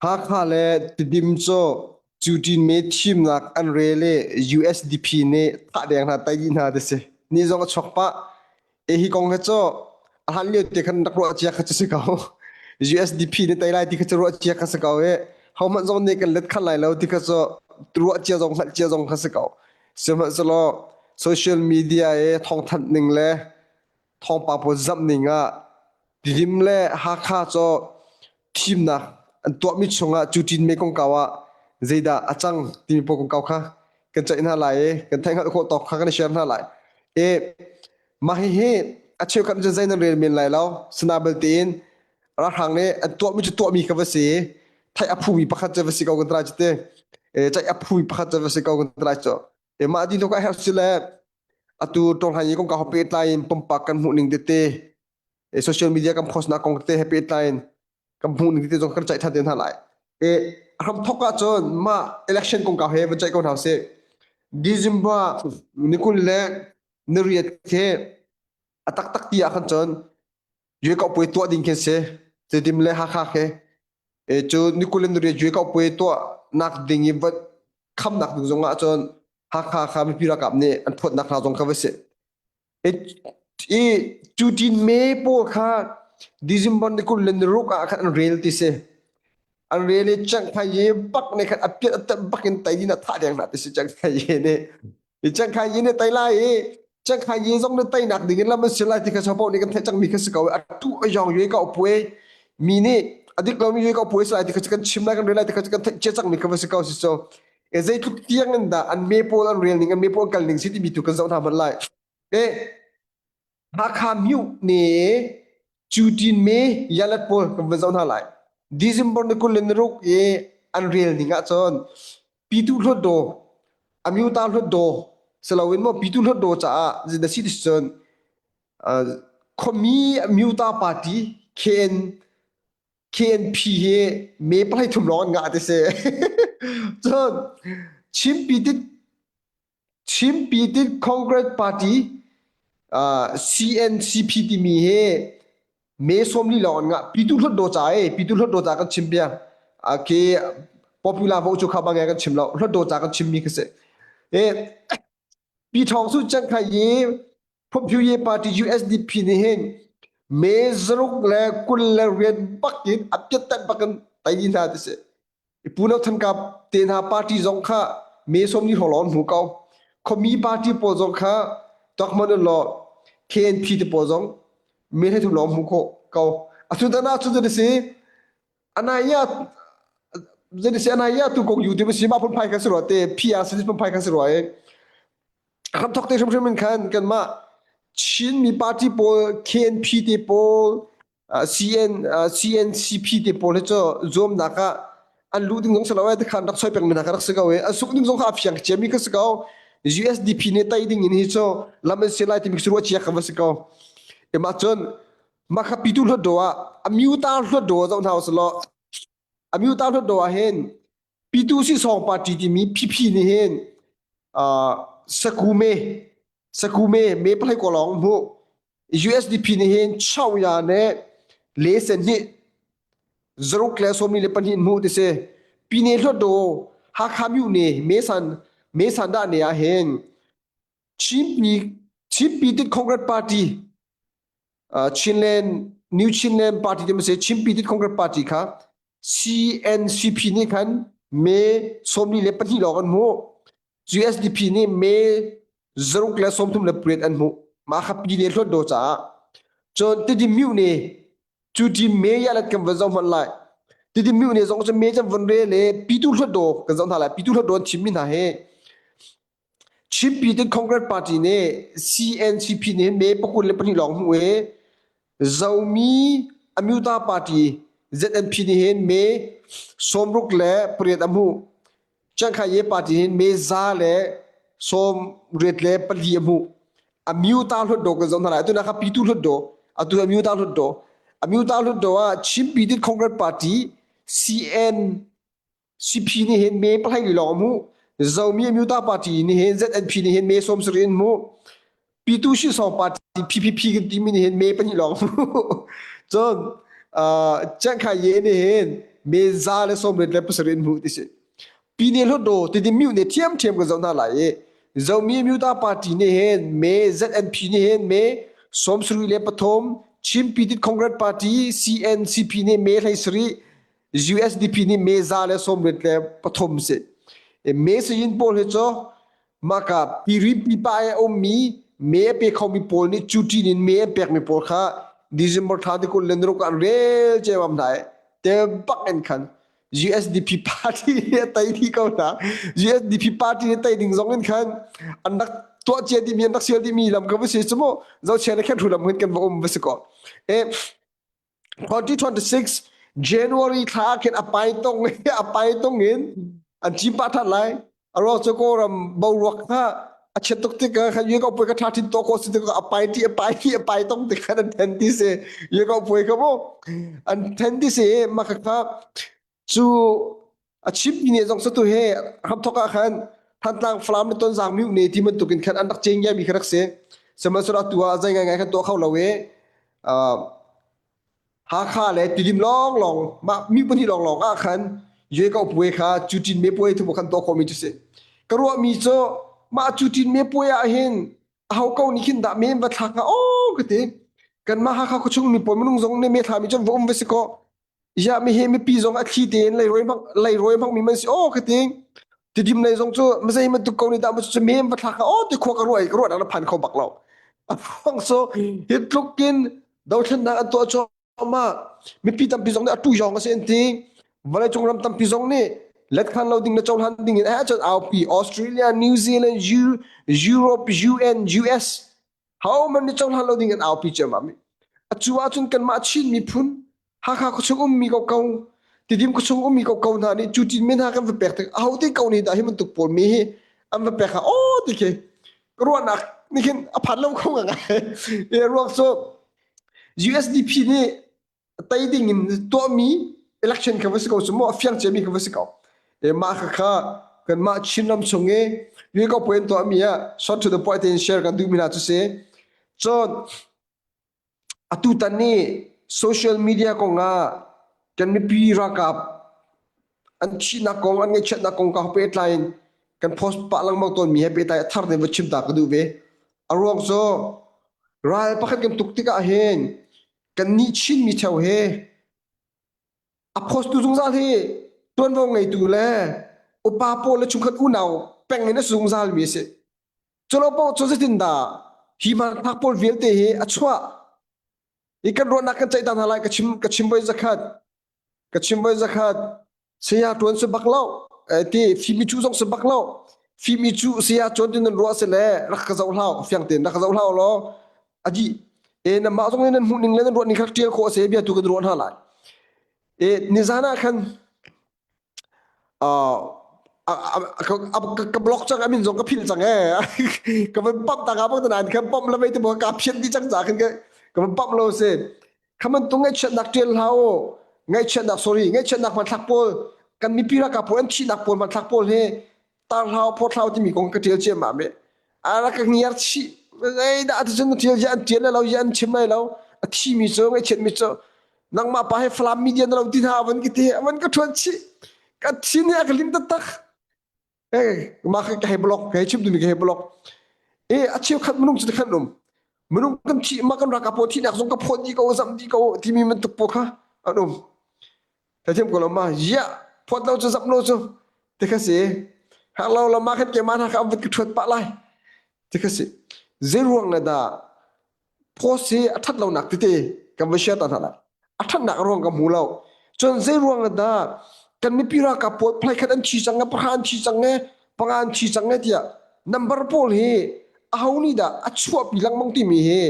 Hakha le Tidim cu cuṭin me thimnak an rel i USDP nih thah deng hna tai dih hna ti si. Ni zong a chuak pah. E hi kong hi cu a hlan lio te khan rak ruah cia kha cu si ko. USDP nih tai lai ti kha cu ruah cia kha si ko i hohmanh zong nih kan let khan lai lo ti kha cu ruah cia zong hngalh cia zong kha si ko. Sihmanhsehlaw social media i thawngthanh ning le thawngpang pawl zamh ning ah Tidim le Hakha cu thimnak an tuahmi chungah cu ṭinme kongkau ah zeidah a cang timi pawl kongkau kha kan ceih hna lai i kan theih hngalh khawh tawk kha kan i share hna lai. I mah hihi a cheukhat cu zei nan rel men lai lo. Sana belte in ralhrang nih an tuahmi cu tuahmi kha va si i theih a phumi pakhat cu va si ko kan ti lai cu ti. Ceih a phumi pakhat cu va si ko kan ti lai cu. E mah dih ka herh si le atu tawlhlan i kongkau he pehtlai in pumpak kan hmuh ning tete social media kan post nak kong tete he pehtlai in kan hmuh ning tete zong kan ceih than te hna lai. E hram thok ahcun mah election kongkau he van ceih ko hna usih. December ni kul le ni riat khi a taktak ti ah khan cun Yue Kau Puai tuah ding khi si. Tedim le Hakha khi e cu ni kul le ni riat Yue Kau Puai tuah nak ding i va khamnak ding zong ah cun Hakha kha mipi ralkap nih an phawtnak hna zong kha va si. I, i cu tin me pawl kha December ni kul le ni ruk ah khan an rel ti si. An rel i Chiangphai ye bak ne khan a piat a tat bak in tai din a thah deng hna ti si Chiangphai ye nih. I Chiangphai ye nih tai lai i Chiangphai ye zong nih teinak ding in lam an si lai ti kha sopo nih kan theih cangmi kha si ko. A tu a yong ye ka puai mi nih a dik lomi ye ka puai si lai ti kha kan chim lai kan rel lai ti kha kan theih cia cangmi kha va si ko si so. E zeitluk tiang in dah an me pawl an rel ning an me pawl kal ning si timi tu kan zoh hna hmanh lai. E Hakha myu ne Cutin me yalat pawl kan van zoh hna lai. December ni kul le ni ruk i an rel ning ahcun Pitu Hlawtdaw, Amyuta Hlawtdaw siloin maw Pitu Hlawtdaw caah na si ti cun khuami Amyuta Party KN KNP hi me pahlei thum lawng an ngah ti si. Cun Chin Pitit Chin Pitit Congress Party uh, CNCP timi hi me sawmli lawng an ngah. Pitu Hlawtdaw ca e Pitu Hlawtdaw ca kan chim bia. Ke popular vote cu kha bang kan chim lo. Hlawtdaw ca kan chimmi kha si. E Pi Thawng Su Chang Khai i Phuphiu Party USDP nih hin me zaruk le kul le rian bak in a piattat bak in tai hna ti si. Pu No Than Kap te hna party zong kha me som ni hrawng lawng an hmu ko. Khuami party pawl zong kha tuak hmanh law KNP te pawl zong me hlei thum lawng hmu khawh ko. Atu tan ah cun si anaya zan si anaya tu kong yu ti si ma phun phai kan si rua te PR si phun phai kan si rua e ram thok te hrimhrim in khan kanmah Chinmi party pawl KNP te pawl CN CNCP te pawl hi cu zuamnak ah an luh ding zong si lo ai khan rak soi peng mi hna kha rak si ko i an suk ding zong kha a fiang ciami kha si ko USDP nih tei ding in hi cu lam an si lai timi khi ruah cia kha va si ko emah cun mah kha pitu hlut do ah amyuta hlut do zoh hna usih law amyuta hlut do ah hin pitu si song party timi PP nih hin sakume sakume me palai ko lawng hmu USDP nih hin chauya ne le sen hi zaruk le sawmi le pahnih hmu ti si pine hlut do Hakha myu ne me san me san da ne ah hin Chinpi Chinpi Tit Congress Party Chinland New Chinland Party ti si Chin Pyithit Congress Party kha CNCP nih khan me sawmli le pahnih lawng an hmuh USDP nih me zaruk le sawmthum le pariat an hmuh mah kha pi ne hlawt do caah cun Tidim Myu nih cu ti me ya let kan van zoh hmanh lai Tidim Myu nih zong cu me can von re le Pitu hlawt do kan zoh hna lai Pitu hlawt do an chimmi hna hi Chin Pyithit Congress Party nih CNCP nih me pakul le pahnih lawng hmuh i Zomi Amyuta Party ZNP nih hin me sawmruk le pariat a hmuh. Chiangkhai Party hin me za le sawmriat le pali a hmuh. Amyuta Hlutdaw kan zoh hna lai. Atu na kha Pitu Hlutdaw, atu Amyuta Hlutdaw. Amyuta Hlutdaw ah Chin Pyithit Congress Party CN CP nih hin me pahlei li lawng a hmuh. Zomi Amyuta Party nih hin ZNP nih hin me sawm sarih in hmuh. Pitu Shisong Party PPP kan timi nih hin me pahnih lawng hmuh. Cun uh, Chiangkhai Ye nih hin me 177 in hmuh ti si. Pine Hlutdaw Tidim myu ne ṭhiamṭhiam kan zoh hna lai i Zomi Amyota Party nih hin me ZNP nih hin me 73 Chin Pyithit Congress Party CNCP nih me 17 USDP nih me 193 si. Me sayin pawl hi cu maka piri pipa i a ummi me a pe khomi pawl nih cu ṭin in me an pekmi pawl kha December thla ti 26 an rel ceomam hna i te bak in khan USDP party nih a tei dih ko hna. USDP party nih tei ding zong in khan an rak tuah cia dihmi an rak sial dihmi lam ka va si cu mu zohchia le khen hru lam hin kan va um va si ko. E 2026 January thla khin a pai tong a pai tong in an chim pah than lai. A ruang cu Kawlram boruak kha a chiat tuk tik ah khan Yeko puai ka ṭha thin to ko si tik a pai ti a pai ti a pai tong ti khan an then ti si Yeko puai kha mu an then ti si mah kha kha cu a chimmi nih zong satu he hramthok ah khan Thantlang Falam le Tonzang myu ne ti bantuk in khan an rak ceng mi kha rak si sihmanhsehlaw atu ah zei ngai ngai khan tuah kho lo i Hakha le Tidim lawnglawng mah mi pahnih lawnglawng ah khan Yeko puai kha cutin me puai thu khan tuah khawhmi cu si. Ka ruahmi cu mah cutin me puai ah hin aho ko nih khin dah men va thlak hnga aw ka ti. Kanmah Hakha khuachung mi pawl minung zong nih me thlami cu va um va si kaw ya mi hi mipi zong a thli tein leirawi hmang leirawi hmang mi man si aw ka ti. Tidim lei zong cu mazei bantuk ko nih dah cu men va thlak hnga aw ti khua ka ruah i ka ruahnak na phan kho bak lo. A ruang so hi tluk in dothlennak an tuah cuahmah mipi tampi zong nih atu yong a si an ti vawleicung ram tampi zong nih letkhan lo ding le cohlan ding in eh cun aupi Australia New Zealand Europe UN US ho man nih cohlan lo ding in aupi ciammam atu ahcun kanmah Chin miphun Hakha khuachung ummi ko ko Tidim khuachung ummi ko ko hna nih cu tin men hna kan va pek tik aho te ko nih dah hi bantuk pawl mi hi an va pek ha aw ti khi ka ruahnak nih khin a phan lo kho ngai ruang cu USDP nih tei ding in tuahmi election kha va si ko cu mu a fiang ciami kha va si ko. E mah kha kha kanmah Chinram chung i Yue Ko Puai tuahmi ah short to the point in share kan duhmi hna cu si. Cun atu tan ni social media kong ah kan mipi ralkap an thihnak kong an ngaihchiatnak kong ka pehtlai in kan post pah lengmang tawnmi he pehtlai a thar te va chim ta ka duh ve. A ruang cu ral pakhat kan tuk tikah hin kannih Chinmi theo he a post tu zungzal hi tuanvo ngeitu le upa pawl le chungkhat unau peng in a si zungzal mi a si. Culo paoh cu zeitindah hi hmanthlak pawl vialte hi a chuah i kan ruahnak kan ceih ta hna lai ka chim ka chim voi zakhat ka chim voi zakhat saya tuan si bak lo ti fimi cu zong si bak lo fimi cu saya tuan ti nan ruah si le rak ka zoh hlau fiang tein rak ka zoh hlau law adi e na mah zong nih nan hmuh ning le nan ruah ning kha tial khawh a si bia tu kan ruah hna lai e nizan ah khan ka block cang amin zong ka philh cang e ka van pump ta ka bang nan kha pump la mei te bo ka phian di cang ca khan ka van pump lo si khaman tu ngaihchiatnak ṭial hlah u ngaihchiatnak sorry ngaihchiatnak hmanthlak pawl kan mipi ralkap pawl an thihnak pawl hmanthlak pawl hi tar hlau phawt hlau timi kong ka ṭial ciammam i a rak ka ngiar chih zeidah ticun na ṭial an ṭial lai lo an chim lai lo a thimi cu ngaihchiatmi cu nangmah pa he Falam media na lo ti hna avan ka ti avan ka ṭhuan chih ka thin hi a ka lim taktak Eh, mah ka hei block, ka hei chim timi ka hei block. Eh, a cheukhat minung cu khan um. Minung kan thi mah kan ralkap pawl thihnak zong ka phawt dih ko, zam dih ko timi bantuk pawl kha an um. Thathiam ko lo ma, yeah, phawt lo cu zam lo cu ti kha si. Hak lo lo ma khan keimah hna kha an vun ka ṭhuat pah lai. Ti kha si. Zei ruang le dah post hi a ṭhat lonak tete kan va share ta hna lai. A ṭhatnak a ruang ka hmu lo. Cun zei ruang dah kan mipi ralkap pawl phaikhat an thi cang e, pahra an thi cang e, panga an thi cang e tiah number pawl hi aho nih dah a chuahpi lengmang timi hi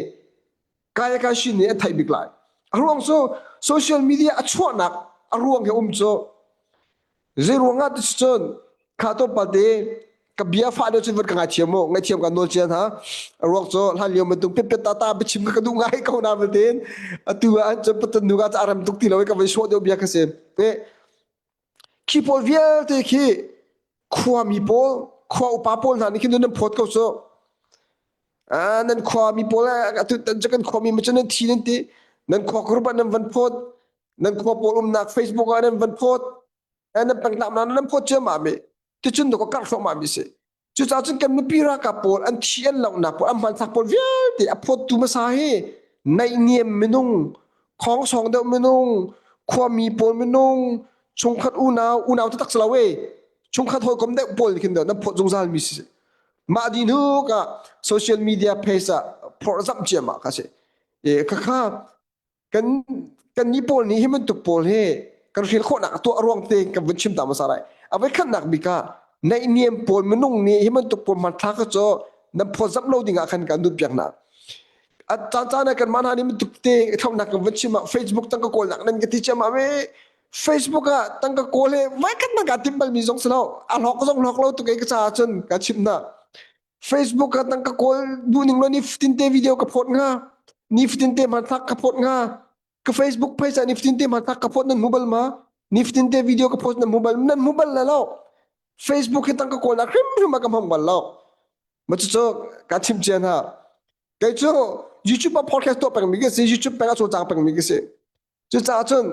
kaya kai shin nih an theih bik lai. A ruang cu social media a chuahnak a ruang hi um cu Zei ruangah ti cun kha to pate ka bia fah deuh cun van ka ngaithiam mu ngaithiam ka nawl cia hna a ruak cu hlan lio bantuk pet pet ta ta biachim ka ka duh ngai ko na batin atu ah cun patan nu ka ca ram tuk ti lo ka vai sawh deuh bia ka si e khi pawl vialte khi khuami pawl khua upa pawl hna nih khin nan phawt ko cu nan khuami pawl atu tan cu kan khuami ma cu nan thi nan ti nan khua kurup ah nan van phawt. Nan khua pawl umnak Facebook ah nan van phawt, nan pengtlang nan phawt ciammam i ticun ka karh thluahmah mi si. Cucaah cun kan mipi ralkap pawl an thi an langhnak pawl an hmanthlak pawl vialte a phawttu hmasa hi naihniam minung, khongsong deuh minung, khuami pawl minung, chungkhat unau, unau taktak si lo e, chungkhat hawikom deuh pawl nih khin nan phawt zungzal mi si. Mah dih hnu ah social media page ah phorh zamh ciammah kha si. E khakha kan kan ni pawl nih hi bantuk pawl hi kan hril khawhnak tuah ruang te kan vun chim ta hmasa lai. A voi khatnak bik ah naihniam pawl minung nih hi bantuk pawl hmanthlak kha cu nan phawtzamh lo ding ah khan kan duh piak hna. A caan caan ah kanmah hna nih bantuk te thlauhnak kan vun chim ah Facebook tang ka kawlnak nan ka ti ciam ah Facebook ah tangka kawl he vai khat man ka tim bal mi zong si lo. A hlawk zong hlawk lo tuk e ka caah cun ka chim hna. Facebook ah tangka kawl duh ning lo ni fatin te video ka phawt hnga. Ni fatin te hmanthlak ka phawt hnga. Ka Facebook page ah ni fatin te hmanthlak ka phawt nan hmu bal ma? Ni fatin te video ka post nan hmu bal nan hmu bal la lo. Facebook hi tangka kawl nak hrimhrim ah ka hmang bal lo. Ma cucu ka chim cia hna. Kei cu YouTube ah podcast tuah pengmi ka si, YouTube peng ah cawlcang pengmi ka si. Cucaah cun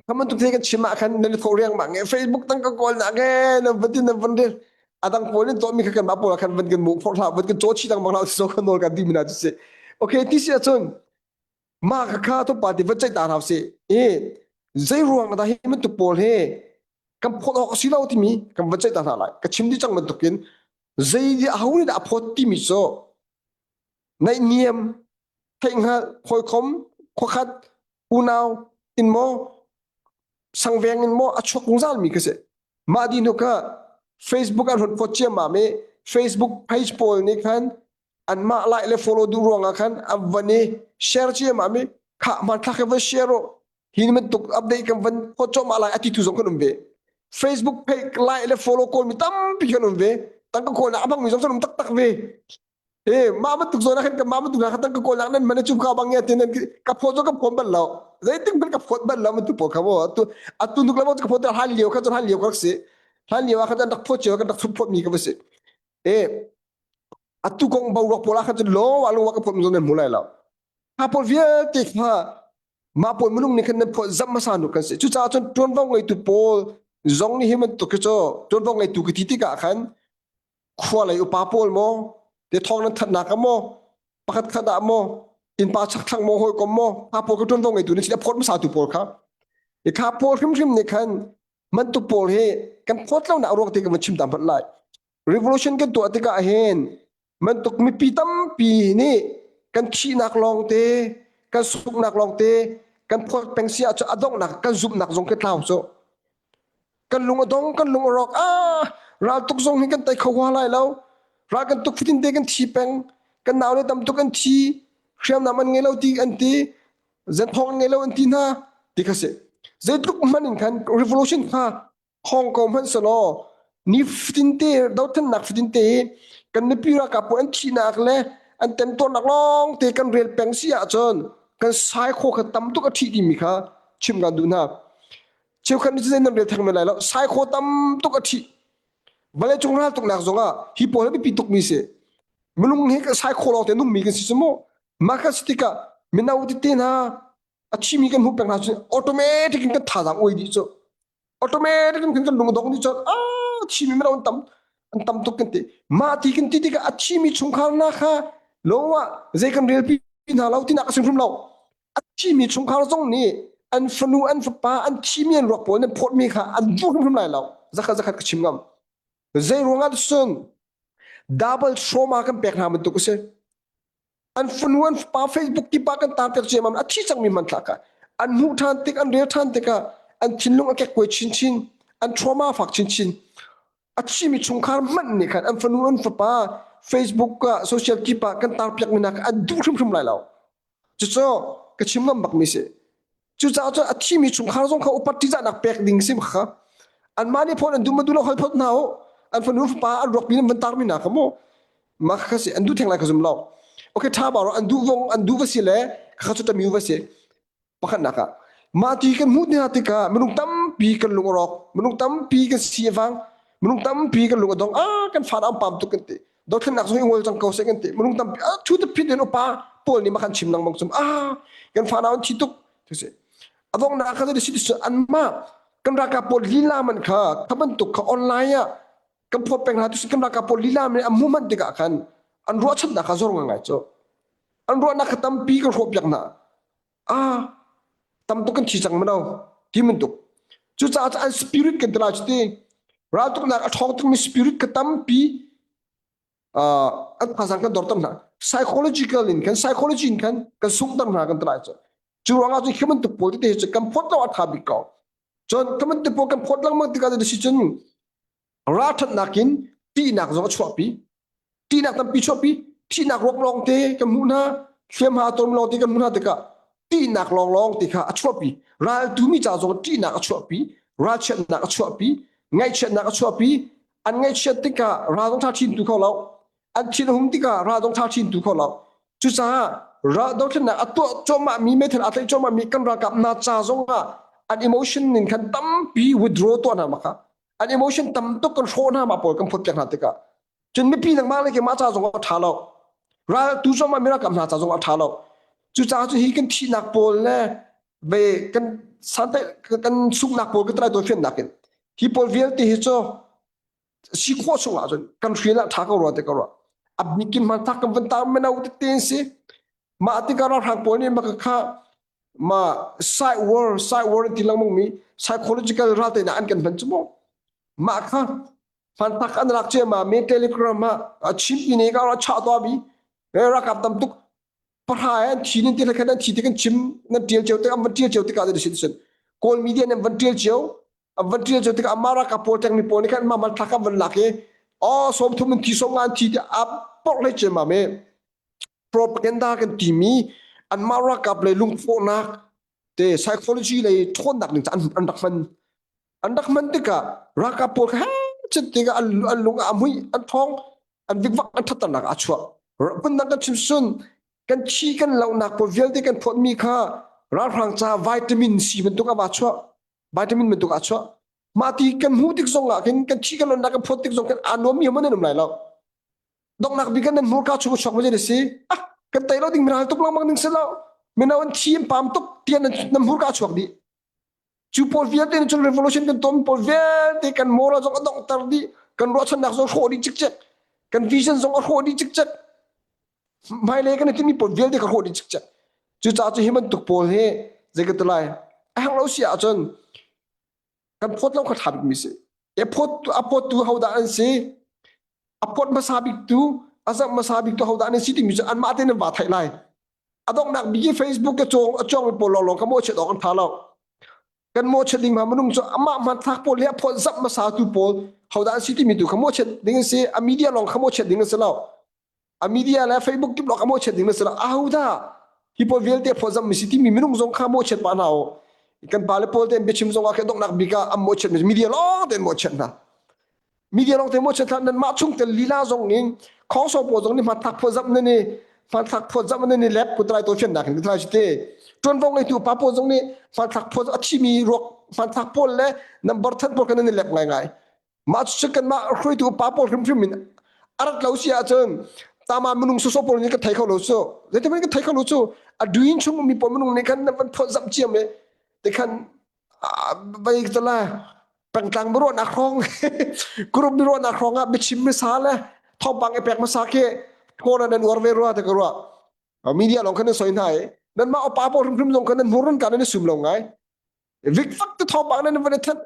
kha bantuk thil kan chim ah khan nan i thawh riangmang i Facebook tang ka kawl nak he nan van tin nan van rel adang pawl in tuahmi kha kanmah pawl ah khan van kan mu phorh hlah van kan caw chih lengmang hlah so kan nawl kan ti mina cu si okay ti si ahcun mah kha kha to party van ceih ta hna si i zei ruang dah hi bantuk pawl hi kan phawt awk a si lo timi kan van ceih ta hna lai ka chim dih cang bantukin zei aho nih dah a phawt timi cu naihniam theihhngalh hawikom khuakhat unau in maw sangveng in maw a chuak zungzal mi ka si mah di hnu kha Facebook an hun phawt ciammam i Facebook page pawl nih khan anmah like le follow duh ruangah khan an van i share ciammam i khah hmanthlak hi van share u hi bantuk update kan van phawt cuahmah lai a ti tu zong kan um ve Facebook page like le follow kawl mi tampi kan um ve tangka kawlnak a hmangmi zong kan um taktak ve Eh, mah bantuk zawn ah khan mah bantuk hna kha ka kawl nak nan man cu ka bang ya tin ka phawt ka phawt bal lo zeitik hmanh ka phawt bal lo tu pawl kha mo atu atu nuk lo ka phawt hlan lio kha hlan lio ka rak si hlan lio ah khan rak phawt cio kan rak thup phawt mi ka va si eh atu kong boruak pawl ah khan cun lo wa lo wa ka phawt mi zon nan hmu lai lo kha pawl vialte kha mah pawl minung nih khan nan phawt zam hmasa nu kan si cucaah cun ṭuanvo ngeitu pawl zong nih hi bantuk khi cu ṭuanvo ngeitu ka ti tikah khan khua lei upa pawl maw te thawng nan thatnak ah maw pakhat khat ah maw innpa chakthlang maw hawikom maw kha pawl kha ṭuanvo ngeitu nan si a phawt hmasa tu pawl kha i kha pawl hrimhrim nih khan mantuk pawl hi kan phawt lonak ruang te kan van chim ta hmanh lai revolution kan tuah tikah hin mantuk mipi tampi nih kan thihnak lawng te kan sunghnak lawng te kan phawt peng si ahcun a donghnak kan zumhnak zong kan tlau cu Kan lung a dong, kan lung a rawk. Ah, raltuk zong hi kan tei kho hua lai lo. Ral kan tuk fatin te kan thi peng. Kan nau le tam tuk an thi. Hriamnam an ngei lo ti an ti. Zenthong an ngei lo an ti hna. Ti kha si. Zeitluk hmanh in khan revolution kha Hong Kong hmanh selaw ni fatin te dothlennak fatin te kan mipi ralkap pawl an thihnak le an temtuarnak lawng te kan rel peng si ahcun kan sai kho kha tam tuk a ṭhi timi kha chim kan duh hna. Cheukhat nih cun nan rel theng men lai lo. Saikhaw tam tuk a ṭhih. Vawleicung raltuknak zongah hi pawl hi biapi tukmi si. Minung hi saikhaw lawng te nungmi kan si cu mu. Mah kan si tikah mino tete hna a thimi kan hmuh peng hna cun automatic in kan thazaang uai dih cu. Automatic in kan lung a dong dih cu. Ah thimi mino an tam an tam tuk kan ti. Mah ti kan ti tikah a thimi chungkhar hna kha lo ah zei kan relpi hna lo tinak a si hrim lo. A thimi chungkhar zong nih an fanu an fapa an thimi an ruak pawl nan phawtmi kha an duh hrimhrim lai lo zakhat zakhat ka chim ngam zei ruangah cun double trauma kan pek hna bantuk a si an fanu an fapa Facebook tipa kan tar piak ciammam a thi cangmi hmanthlak kha an hmuh ṭhan tik an rel ṭhan tikah an thinlung a kekkuai chinchin an trauma fak chinchin a thimi chungkhar hmanh nih khan an fanu an fapa Facebook ah social kip ah kan tar piakmi hna kha an duh hrimhrim lai lo Cucu ka chim ngam bakmi si. Cucaah cun a thimi chungkhar zong kha upat ṭihzahnak pek ding si kha. Anmah nih phone an duh ma duh lo hal phot hna u. An fanu fapa an ruakpi nan van tarmi hna kha mu. Mah kha si an duh theng lai ka zum lo. Okay ṭha ba an duh vong an duh va si le kha cu tamiu va si. Pakhatnak ah mah ti kan hmuh hna tikah minung tampi kan lung a rawk, minung tampi kan si a vang, minung tampi kan lung a dong. Ah kan fa am pam tuk kan ti. Dothlennak zong i ngol cang ko seh kan ti. Minung tampi ah thu te phit in upa pawl nih ma kan chim lengmang cum ah kan fa an thi tuk ti si. A donghnak kha si anmah kan ralkap pawl lila man kha kha bantuk kha online ah kan phawt peng hna tu kan ralkap pawl lila man an hmuh manh tikah khan an ruahchannak kha zor ngai cu. An ruahnak kha tampi kan hrawh piak hna. Ah tam tuk kan thi cang mano ti bantuk. Cucaah an spirit kan ti lai cu ti. Raltuknak a ṭhawng tukmi spirit kha tampi an thazang kan dorter hna psychological in kan psychology in khan kan sunghter hna kan ti lai cu cu ruangah cun human tuk pawl tete cu kan phawt lo a tha bik ko cun human tuk pawl kan phawt lengmang tikah si cun ralṭhatnak in tihnak zong a chuahpi tihnak tampi chuahpi thihnak ruak lawng te kan hmuh hna hliamha ton lawng te kan hmuh hna tikah tihnak lawnglawng te kha a chuahpi raltu mi ca zong tihnak a chuahpi ralchiatnak a chuahpi ngaihchiatnak a chuahpi an ngaihchiat tikah ral zong ṭha chin tu kho lo an thin a hung tikah ral zong ṭha chin tu kho lo cucaah ral dothlennak a tuah cuahmah mi meithal a tlaih cuahmah mi kan ralkap hna ca zong ah an emotion nin khan tampi withdraw tuah hna ma kha an emotion tam tuk kan hrawh hna ma pawl kan phut piak hna tikah cun mipi nangmah le keimah ca zong a ṭha lo ral tu cuahmah mi ralkap hna ca zong a ṭha lo cucaah cu hi kan thihnak pawl le ve kan santai kan sunghnak pawl kan trai tawi fiannak in hi pawl vialte hi cu si khawh chung ahcun kan hrial ah ṭha ko rua te ka ruah a bikin hmanthlak kan van tar meno tete an si mah tikah ralhrang pawl nih maka kha ma side war side war an ti lengmang mi psychological ral te an kan hman cu mu mah kha hmanthlak an lak cia mi telegram ah chim pi ne ka ra chah to bi ralkap tam tuk pahra an thi nin ti khan an thi ti kan chim nan tial cio tik an van tial cio tikah sin sin kawl media nan van tial cio an van tial cio tikah amah ralkap pawl teng mi pawl nih khan mah man thlak an van lak i oh 30 in thi som nga an thi ti a porh hlei cia ma me propaganda kan timi anmah ralkap lei lungfawhnak te psychology lei ṭhawnnak ding an an rak hman an rak hman tikah ralkap pawl kha chet tikah an an lung a mui an thong an vikvak an thatternak a chuah phundang kan chim sun kan thi kan lohnak pawl vialte kan phawtmi kha ralhrang ca vitamin C bantuk a va chuah vitamin bantuk a chuah mah ti kan hmuh tik zong ah khin kan thi kan lonnak kan phawt tik zong kan aa nuam mi man an um lai lo donghnak bik kan nan hmurka chung chuak ma si ah kan tei lo ding miral tuk lengmang ding si lo mino an thi an pam tuk tian nan hmurka chuak dih Cu pawl vialte nih cun revolution kan ton pawl vialte kan moral zong a donghter dih, kan ruahchannak zong hrawh dih cikcek, kan vision zong a hrawh dih cikcek. Hmailei kan i timi pawl vialte ka hrawh dih cikcek. Cucaah cu hi bantuk pawl hi zei ka ti lai, a herh lo si ahcun kan phawt lo kha ṭha bikmi si. E phawt a phawttu hodah an si? A phawt hmasa biktu, a zamh hmasa biktu hodah an si timi cu anmah tein an vaa theih lai. A donghnak bik i Facebook ka cawng a cawngmi pawl lawnglawng kha mawhchiat awk an ṭha lo. Kan mawhchiat ding hma minung cu amah hmanthlak pawl hi a phawt zap hmasa tu pawl hodah an si timi tu kha mawhchiat ding an si. A media lawng kha mawhchiat ding an si lo. A media le Facebook kip lawng kha mawhchiat ding an si lo. Ahodah hi pawl vialte phawt zap mi si timi minung zong kha mawhchiat pah hna u. Kan pale pawl te biachim zong ah khin donghnak bik ah an mawhchiat mi media lawng tein mawhchiat hna. Media lawng te maw chetla nan mah chung tel lila zong in khawngsaw pawl zong nih hmanthlak phawtzamh nan i hmanthlak phawtzamh nan i lep kutrai to fiannak in kutrai te ṭuanvo ngeitu pa pawl zong nih hmanthlak phawt a thimi ruak hmanthlak pawl le number than pawl kan nan i lep ngaingai mah cu kanmah hruaitu pa pawl hrimhrim in a rat lo si ahcun tama minung soso pawl nih kan thei kho lo cu zeitin kan thei kho lo cu a duin chung mi pawl minung nih khan nan van phawtzamh ciam e te khan vai tala pengtlang biaruahnak hrawng group biaruahnak hrawng ah biachim hmasa le thawngpang i pek hmasa khi thawn ah nan uar ve rua te ka ruah media lawng khan nan soi hna i nanmah upa pawl hrimhrim zong khan nan hmurun ka nan i sum lo ngai vikfak te thawngpang nan van i thanh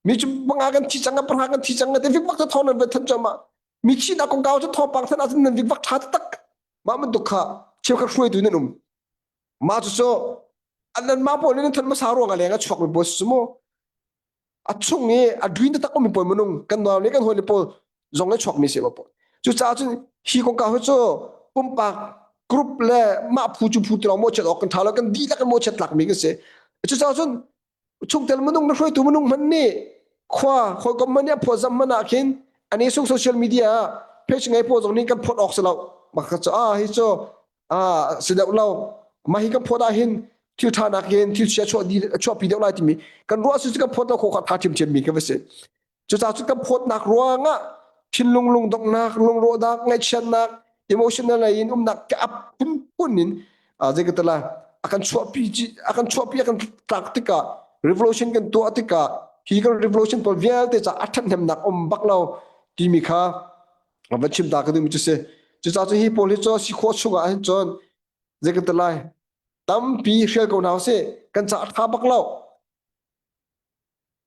mi cu panga kan thi cang pahra kan thi cang te vikfak te thawng nan van thanh cuahmah mi thihnak kongkau cu thawngpang thanh ahcun nan vikvak tha taktak mah bantuk kha cheukhat hruaitu nan um Mah cucu anmah pawl nih nan than hmasa ruang ah leng a chuakmi pawl si mu. A chung i a duin taktak ummi pawl minung kan nau le kan hawi le pawl zong le chuakmi si pawl. Cucaah cun hi kongkau hi cu pumpak group le mah phu cu phu ti lawng mawhchiat awk kan ṭha lo kan dihlak in mawhchiat tlakmi kan si. Cucaah cun chungtel minung na hruaitu minung hmanh nih khua hawikom hmanh nih a phawtzamh hmanh ah khin ani sung social media ah page ngei pawl zong nih kan phawt awk si lo mah cu ah hi cu ah si deuh lo mah hi kan phawt ah hin thil ṭha nak in thil chia chuah di chuahpi deuh lai timi kan ruah si kan phawt lo kho kha tha ṭhiamṭhiam mi kan va si cucaah cu kan phawtnak ruangah thinlung lungdonghnak lungrawhnak ngaihchiatnak emotional lei in umnak ka ap phunphun in zei ka tala. A kan chuahpi a kan chuahpi a kan tlak tikah revolution kan tuah tikah hi kan revolution pawl vialte ca a ṭhathnemnak um bak lo timi kha van chim ta ka duhmi cu si. Cucaah cun hi pawl hi cu si khawh chungah hin cun zei kan ti lai tampi hrial ko hna usih kan ca a ṭha bak lo.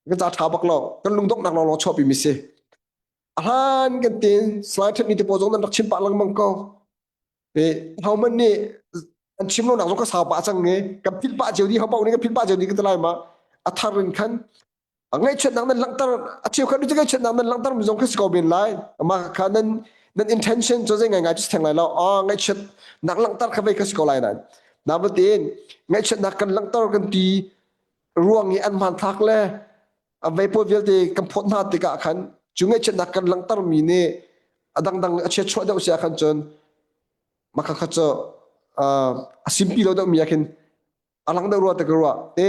Kan ca ṭha bak lo. Kan lungdonghnak lawnglawng chuahpi mi si. A hlan kan tin slide ṭhatmi te pawl zong nan rak chim pah lengmang ko. E hohmanh nih an chim lonak zong ka sau pah cang i kan philh pah cio dih ho paoh nih kan philh pah cio dih ka ti lai ma a thar in khan ngaihchiatnak nan langhter a cheukhat cu ngaihchiatnak nan langhter mi zong kha si ko men lai mah kha nan nan intention cu zei ngai ngai cu si theng lai lo ah ngaihchiatnak langhter kha vei kha si ko lai nan nabatin ngaihchiatnak kan langhter kan ti ruang i an hmanthlak le a vei pawl vialte kan phawt hna tikah khan cu ngaihchiatnak kan langhter mi nih a dangdang a chiat chuah deuh si ah khan cun mah kha cu a simpi lo deuh mi ah khin a lang deuh rua te ka ruah e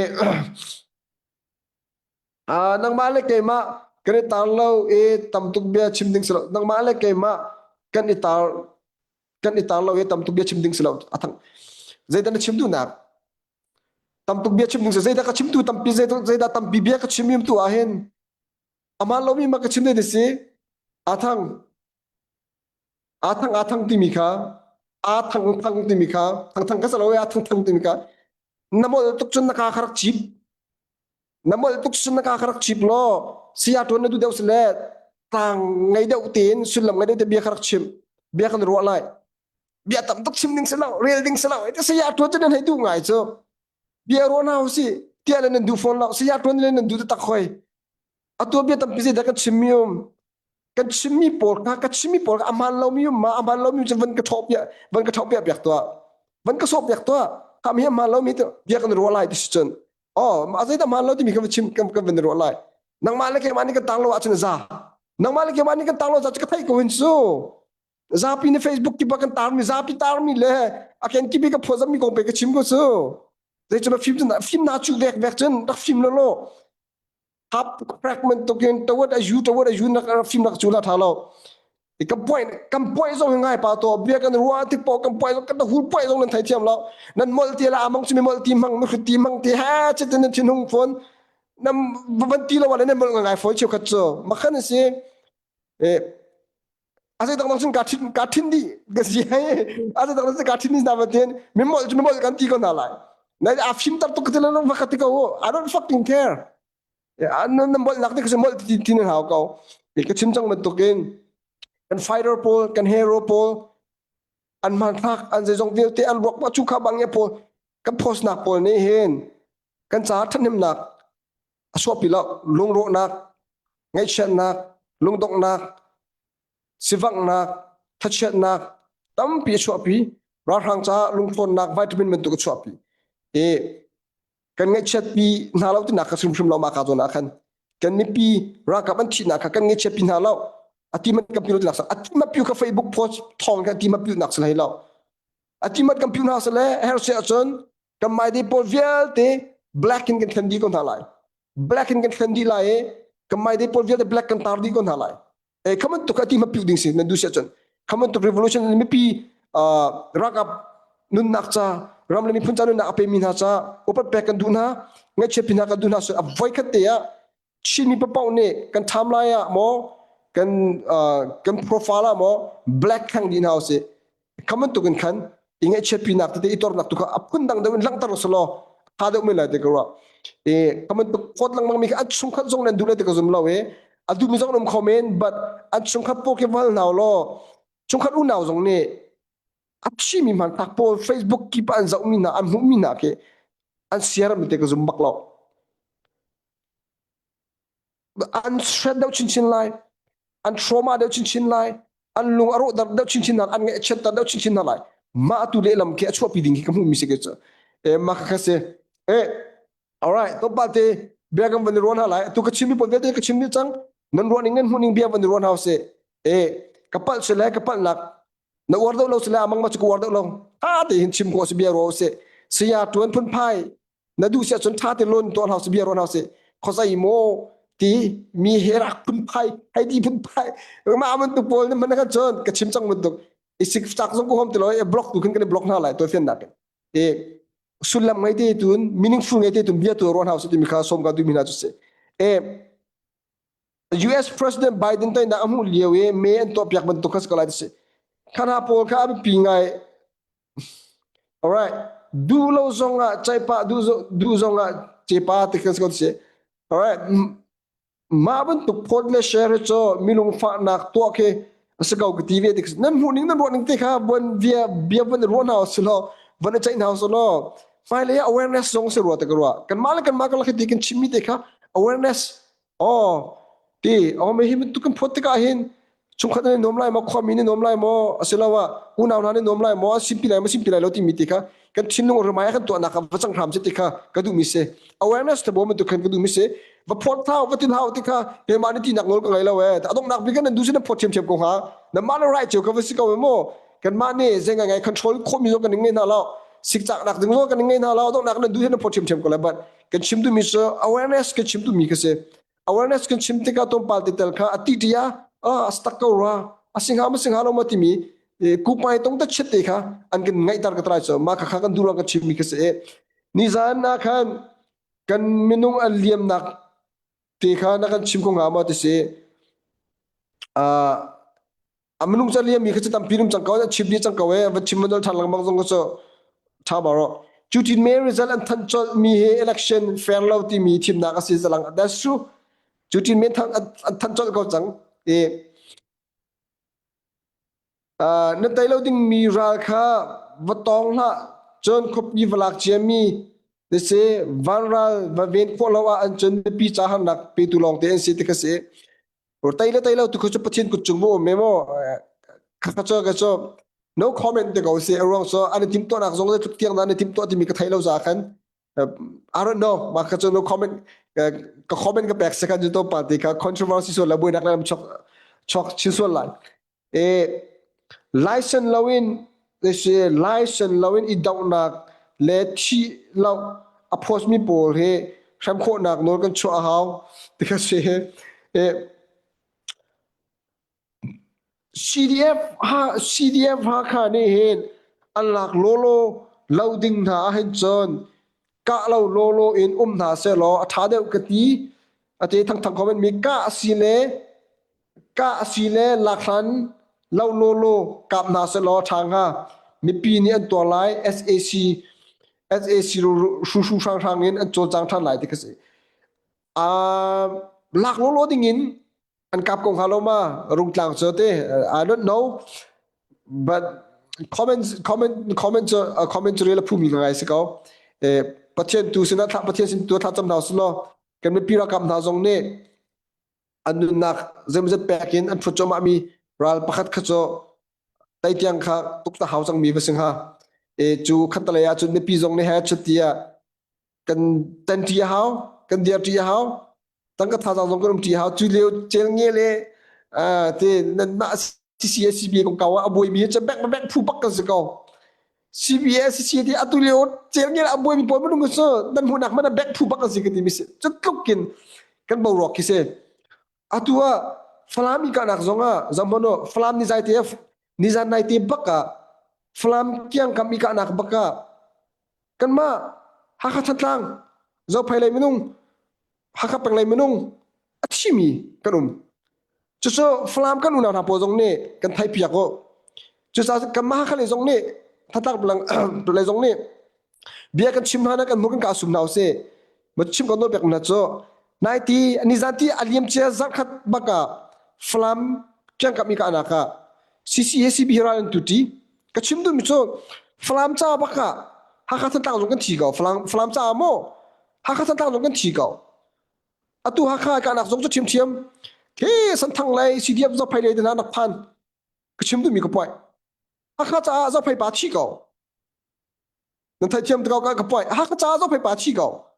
nangmah le keimah kan i tar lo i tam tuk bia chim ding si lo nangmah le keimah kan i tar kan i tar lo i tam tuk bia chim ding si lo a thang zeidah na chim duhnak tam tuk bia chim ding si zeidah ka chimtu tampi zeidah tampi bia ka chim tu ah hin aman lomi ma ka chim ding si a thang a thang a thang timi kha a thang thang timi kha thang thang ka sa lo a thang thang timi kha na mol tuk cun na ka kha rak chip na mol tuk cun na ka kha rak chip law saya tuan na du deuh sile tlang ngei deuh tein sullam ngei deuh te bia kha rak chim bia kan ruah lai bia tam tuk chim ding si lo rel ding si lo ite saya tuan cu nan hei duh ngai cu bia ruah hna usih tiah le nan duh fawn lo saya tuan le nan duh tak hoi atu bia tampi zei dah kan chim mi um kan chimmi pawl kha ka chimmi pawl kha a hmaan lomi um ma a hmaan lomi cu van ka ṭhawh piak van ka ṭhawh piak piak tuah van ka sawh piak tuah kha mi a hmaan lomi tu bia kan ruah lai ti si cun oh a zeidah hmaan lo timi kha chim kan kan van ruah lai nangmah le keimah nih kan tang lo ahcun za nangmah le keimah nih kan tang lo za cu ka theih ko hin cu zapi nih Facebook kip ah kan tarmi zapi tarmi le a ken kip i ka phuazammi kong pe ka chim ko cu zei cu fim cun fim na cu vek vek cun rak fim lo lo hap crack bantukin tawat a yu tawat a yu nak fim nak cu la tha lo kan point kan point zong ngai pa to bia kan ruah tik po kan point kan hul point zong nan thei thiam lo nan mol ti la among chu mi mol ti mang mi ti mang ti ha che nan thin hung phone nam van ti lo wa nan mol ngai phone cheu khat chu makhan si e ase dang dang cun ka thin ka thin dih ka si hei ase dang dang cun ka thin dih na ba tin mi mol chu mi mol kan ti ko na lai na a fim tar tuk te la va ka ti ko I don't fucking care nan nan molnak te ka mol ti ti nan hau ko ka chim cang bantukin kan fighter pawl kan hero pawl an hmanthlak an zeizong vialte an ruak chu kha bang pawl kan post nak pawl nih hin kan caah ṭhahnemnak a chuahpi lo lungrawhnak ngaihchiatnak lungdonghnak sivanghnak thachiatnak tampi a chuahpi ralhrang caah lungthawnnak vitamin bantuk a chuahpi i kan ngaihchiatpi hna lo tinak kha hrimhrim lo mah ka zawn ah khan kan mipi ralkap an thihnak kha kan ngaihchiatpi hna lo ati man kan piu tinak ati ma piu kha Facebook post thawng kha ati ma piu nak hlei lo ati mat kan piu hna sale her se ahcun kan mai dei pawl vialte black in kan thlen dih ko hna lai black in kan thlen dih lai i kan mai dei pawl vialte black kan tar dih ko hna lai e khaman tuk ati ma piu ding si nan du sia cun khaman tuk revolution mipi ralkap nunnak ca ram le miphun ca nunnak a pemi hna ca upat pek kan duh hna ngaihchiat pi hna kan duh hna so a voi khat te ah Chinmi papaoh nih kan timeline ah maw kan kan profile ah maw black thang dih hna usih kha bantuk in khan i ngaihchiat pinak tete i tornak tu kha a phun dang deuh in langhter usih law tha deuh men lai ti ka ruah i kha bantuk phawt lengmang mi kha an chungkhat zong nan duh lai ti ka zum lo i a duhmi zong an um kho men but an chungkhat pawl khi val hna law chungkhat unau zong nih a thimi hmanthlak pawl Facebook kip ah an zohmi hna an hmuhmi hna khi an siaram te ka zum bak lo an shred deuh chinchin lai an trauma deuh chinchin lai an lung a rawh deuh chinchin hna an ngaihchiatter deuh chinchin hna lai mah tu lehlam khi a chuahpi ding khi ka hmuhmi si ke cu e mah kha si e alright to pa te bia kan van i ruan hna lai tu ka chimmi pawl vialte ka chim dih cang nan ruah ning nan hmuh ning bia van i ruan hau si e ka palh si le ka palhnak na uar deuh lo si le amang ma cu ka uar deuh lo ha te hin chim ko si bia ruah si saya tuan phunphai na duh si ahcun ṭha te lawn tuah hna usih bia ruah hna usih khuazei maw ti mi he rak phunphai hei ti phunphai mah bantuk pawl nih man kan cun ka chim cang bantuk i sik cak zong ko hom ti lo i block tu khin kan i block hna lai to fian nak e. Sullam ngei te tun meaningful ngei te tun bia tu ruah hna usih timi kha sawm ka duhmi hna cu si. E US President Biden teinak a hmuh lio i me an tuahpiak bantuk kha si ko lai ti si. Kha pawl kha a biapi ngai. Alright. Duh lo zong ah ceihpah duh duh zong ah cepa ti kha si ko ti si. Alright. Mah bantuk phawt le share hi cu milung fahnak tuah khi a si ko ka ti ve tik nan hmuh ning nan ruah ning te kha von bia bia von i ruah hna usih law von i ceih hna usih law hmailei ah awareness zong si rua te ka ruah kanmah le kanmah karlak hi ti kan chimmi te kha awareness aw ti aw me hi bantuk kan phawt tikah hin chungkhat nan i nuam lai maw khuami nan i nuam lai maw asiloah unau hna nan i nuam lai maw simpi lai maw simpi lai lo timi ti kha kan thinlung rumai kan tuahnak va cang hram si ti kha ka duhmi si awareness te bawm tu khan ka duhmi si va phawt thau va tin hau ti kha keimah nih tinak nawl ka ngei lo e adonghnak bik kan nan duh si nan phawt thiamthiam ko hnga nanmah le right cio ka va si ko maw kanmah nih zei ngai ngai control khawhmi zong kan ngei hna lo sikcaknak ding zong kan ngei hna lo donghnak nan duh hi nan phawt thiamthiam ko lai but kan chim duhmi cu awareness kan chim duhmi ka si awareness kan chim tikah tlawmpal te tel kha a ti tia a stuck ko rua a singha ma singha lo ma timi kupai tong ta chet te kha an kan ngaihtar ka trai cho ma kha kha kan duh kan chim mi kha se nizan na khan kan minung an liamnak te kha na kan chim ko nga ma ti si a a minung ca liam mi kha cu tampi num cang ko a chim dih cang ko e va chim manol than lengmang zong cu tha ba ro cutin me result an than colh mi hi election fair lo ti mi thimnak a si zalang that's true cutin me than an than colh ko cang e na tei lo ding mi ral kha va tong hlah cun khuapi va lak cia mi si vanral va ven khawh lo ah an cun mipi ca harnak petu lawng te an si ti kha si Tai le tai lo tu khu cu Pathian kut cung mu um maw kha cho ka cho no comment te ko si ruang so an tim to nak zong le tluk tiang na tim to timi ka thei lo za khan I don't know ma kha cho no comment ka comment ka pek second ju to pa ti kha controversy so la bui nak lam chok chok chin sual lai e license loin si license loin i dohnak le thi lo a post mi pawl hi hrem khawhnak nawl kan chuah a hau ti kha si e CDF ha CDF Hakha nih hin an lak lawlaw lo ding hna ahhin cun kah lo lawlaw in um hna sehlaw a ṭha deuh ka ti ate thangthang comment mi kah si le Kah a si le lakhlan lo lawlaw kap hna sehlaw a ṭha hnga. Mipi nih an tuar lai. SAC SAC hruhru hranghrang in an cawlcang ṭhan lai ti kha si. Uh, lak lawlaw ding in an kap ko hnga lo ma rungtlang cu te I don't know but comment comment comment cu comment cu rel a phumi ngai si ko eh Pathian tu sinah thla Pathian sin tu thla cam hna usih kan mipi ralkap hna zong nih an nunnak zeimawzat pek in an ṭhut cuahmahmi ral pakhat kha cu teitiang kha tuk ta hau cangmi va si hnga. E cu khattelei ah cun mipi zong nih he chuti ah kan tanṭi a hau, kan dirṭi a hau, tangka thazaang zong kan umṭi a hau. Cu lio cel nge le te nanmah CCSCB kongkau ah a buaimi cu bek bek phu bak kan si ko. CBSCC ti atu lio cel nge a buaimi pawl minung cu nan hmuhnak hmanh ah bek phu bak kan si ka ti mi si. Cu tluk in kan boruak khi si. Atu ah Falam i kahnak zong ah zohhmanh u Falam nizai te nizan nai te bak ah Falam kiangkam i kahnak bak ah kanmah Hakha Thantlang Zophei lei minung Hakha peng lei minung a thimi kan um. Cucu Falam kan unau hna pawl zong nih kan theihpiak u. Cucaah kanmah Hakha lei zong nih Thantlang lei zong nih bia kan chim hna na kan hmu kan ka sum hna usih. Ma chim kan nawl pek hna cu nai ti nizan ti a liam cia zarkhat bak ah Falam kiangkap mi ka nak ah CCACB ral an tuti ka chim duhmi cu Falam ca bak ah Hakha Thantlang zong kan thi ko Falam Falam ca maw Hakha Thantlang zong kan thi ko Atu Hakha kahnak zong cu ṭhiamṭhiam. Khi Santhang lei CDF Zophei lei te hna nak phan. Ka chim duhmi ka puai. Hakha caah Zophei pa thi ko. Nan theithiam te ko ka puai. Hakha caah Zophei pa thi ko.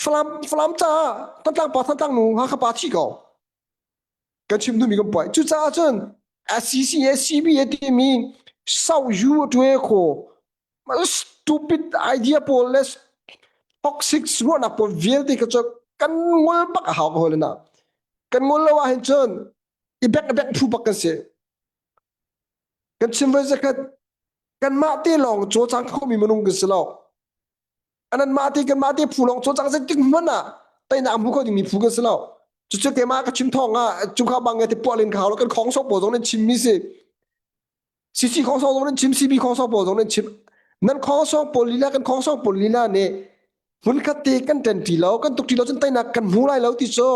Falam Falam caah Thantlang pa Thantlang nu Hakha pa thi ko. Kan chim duhmi kan puai. Cucaah cun SCC CB a timi sau yu a ṭue kho stupid idea pawl le toxic ruahnak pawl vialte kha cu kan ngol bak a hau ko na kan ngol lo ah hin cun i bek bek phu bak kan si kan chim voi zakhat kanmah te lawng cawlcang khomi minung kan si lo. Anan mah te kan mah te phu lawng cawlcang zeitik hmanh ah teinak hmu kho dingmi phu kan si lo. Cucu keimah ka chim thawng ah cungkha bang te puah len ka hau lo kan khong sok pawl zong nan chimmi si. CC khong song zong nan chim CB khong song pawl zong nan chim. Nan khong song pawl lila kan khong song pawl lila nih hmunkhat te kan ṭan ṭi lo kan tuk ṭi lo cun teinak kan hmu lai lo ti cu